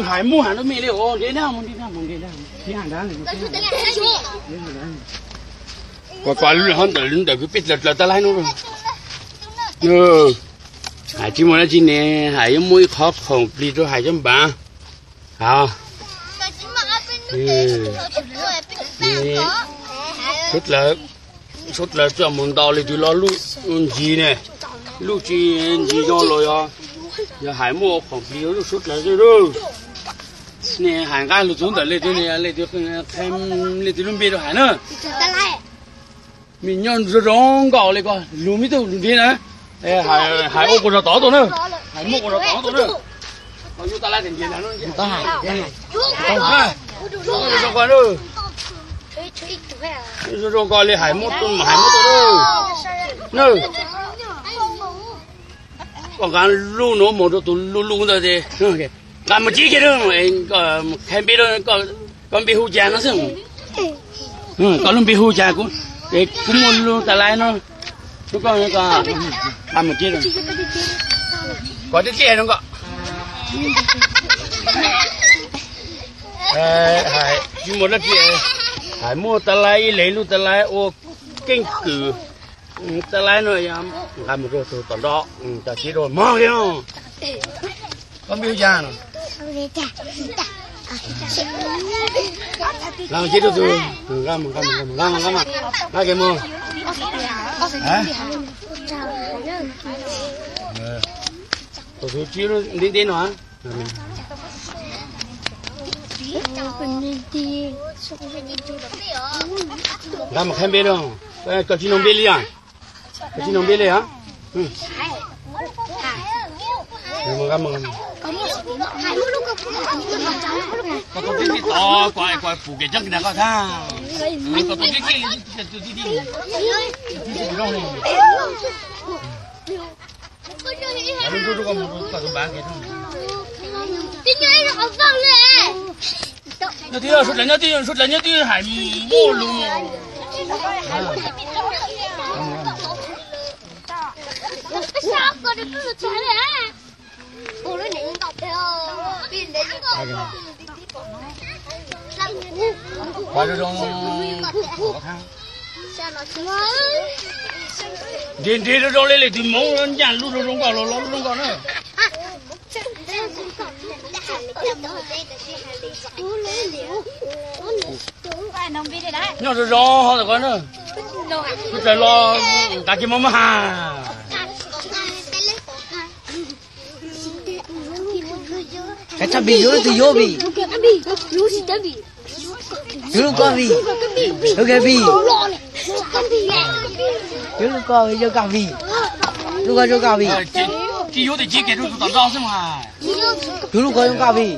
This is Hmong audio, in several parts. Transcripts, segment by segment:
Hais muaj hais lub me li os, ntev na, ntev na, ntev na. Kuv kuv hov ntawm ntawm kwv peb dlaws dlaws tab laib no. Hais tsis muaj dab tsi ne, hais yuav muaj ib qhov khoom plig rau hais cov npav. Suav dlaws, suav dlaws txoj mus ntaus li twg los luj ncig ne, luj tsis ncig zoo los yog, yog hais muaj khoom plig luj suav dlaws xwb lauj. Nej hais nqaj lug txug ntawm leej twg ne, leej twg qhia leej twg lub npe rau hais na. Me nyob zoo zoo nkauj li ko, lug me tub lug nrhiav na. Hais ua kuv zog tod tuaj na, hais muaj kuv zog tod tuaj na. Zoo zoo nkauj li hais muaj tuaj, hais muaj tuaj na. Koj nqa lub nuav mus rau tus luj luj ntawd, nqa mus tsib kiag, qhia npe, koj npe hu cas no xwb. Koj lub npe hu cas, kuv muaj lub tas laib no, koj nqa mus tsib, koj tib tib no koj. Tsis muaj dab tsi, hais muaj tas laib ib leeg lub tas laib ua keeb kwm. Tas laib no nqa mus rau tus tom nrho, cov tsib rau mog li no. Koj npe hu cas? Nqa mus tsib rau tus, nqa mus, nqa mus, nqa mus, nqa mus, nqa mus, nqa mus. Tus tus tsib ntev ntev no. Nqa mus qhia npe rau, koj tsis nug npe li os? Koj tsis nug npe li os? Koj tau tib tib tod, kuv pum kev tseeb kiag koj tag. Koj tau tib tib, zoo li. Nyob twg, suav dlawg nyob twg, suav dlawg nyob twg hais muaj lus. Nrhiav nrhiav zoo zoo li leej twg Hmoob ncaaj lub zoo zoo nkauj los los lub zoo nkauj na. Nyob zoo zoo ho tau ko na. Kuv txawm los nqa kiag mov mab has. Kav tsij vim, yuav lub twg yuav vim. Yuav lub ko vim. Lub ko vim. Yuav lub ko vim, yuav koj vim. Lub ko yuav koj vim. Tsis yuav tes cia kiag rau tus tom nrho xwb mas. Yuav lub ko yuav koj vim.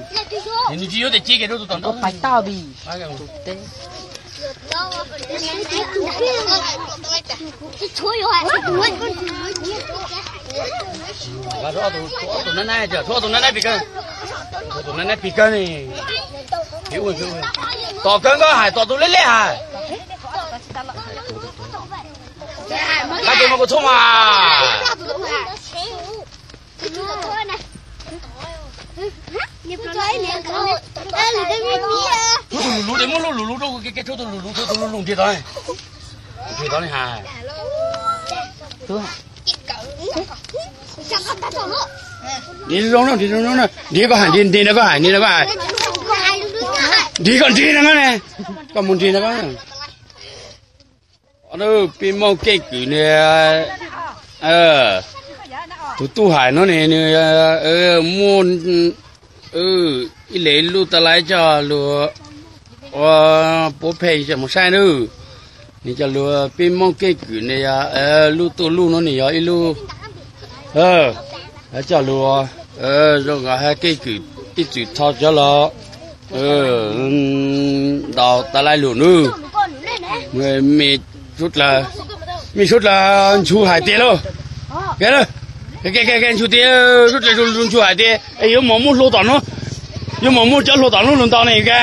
Nws tsis yuav tes cia kiag rau tus tom nrho. Pais tau vim. Tus nab nab, tus nab nab pim kawg, tus nab nab pim kawg ne. Tom kawg nkauj hais, tom tus lej lej hais. Qab tus mas kuv txhob mas. Tshuav tus lus lus, muab lub lus lus rau kuv, tshuav tus lus lus, tshuav tus lus lus nrhiav tod, nrhiav tod li hais. Nrhiav zoo no, nrhiav zoo no, nrhiav koj hais, nrhiav no koj hais, nrhiav no koj hais. Nrhiav koj nrhiav no ne, koj mus nrhiav no koj. Peb Moob keeb kwm ne, tus tub hais no ne, nws muaj ib leeg lub tas laib coj lug ua puab pheej coj mus saib nawb. Nws coj lug peb Moob keeb kwm ne yog lub tuj lub no ne yog ib lub coj lug zoo nkaus hab keeb kwm ib txwm tho cov los ntaus tas laib lug nawb. Me suav dlawg, Mej suav dlawg ntshu hais tias lauj, ntshu tias, suav dlawg ntshu hais tias yuav mos muaj hlua tom nub, yuav mos muaj cov hlua tom nub lug ntaus ne ka.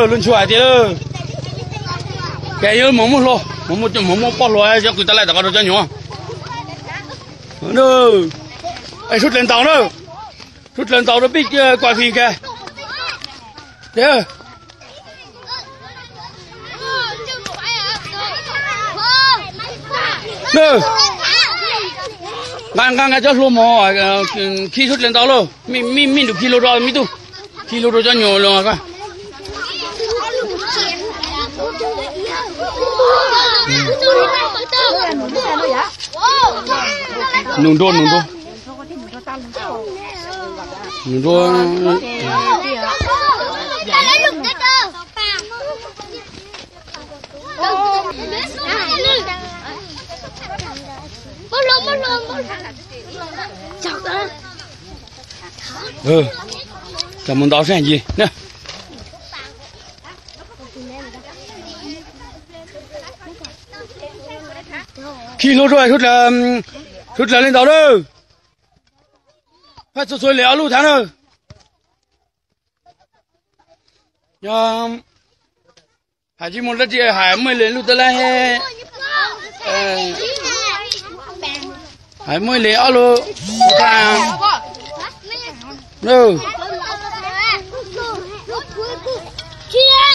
Lug ntshu hais tias, yuav mos muaj hlua, mos muaj poj hlua cov qws tas laij tom qab rau cov nyuam. Suav dlawg ntaus na, suav dlawg ntaus rau peb kuaj fij ka. Nqa nqa nqa cov hlua mos, khi suav dlawg ntaus lauj, mej nrug khi hlua rau mej tug, khi hlua rau cov nyuam lug. Nug nruab nug nruab nug nruab. Cov mus ntaus seb yig. Khi hlua rau, suav dlawg le ntaus na. Phaj txhua txhua le ob lub thav na. Yog hais tsis muaj dab tsi hais, muaj le lub tab lab, hais muaj le ob lub thav na.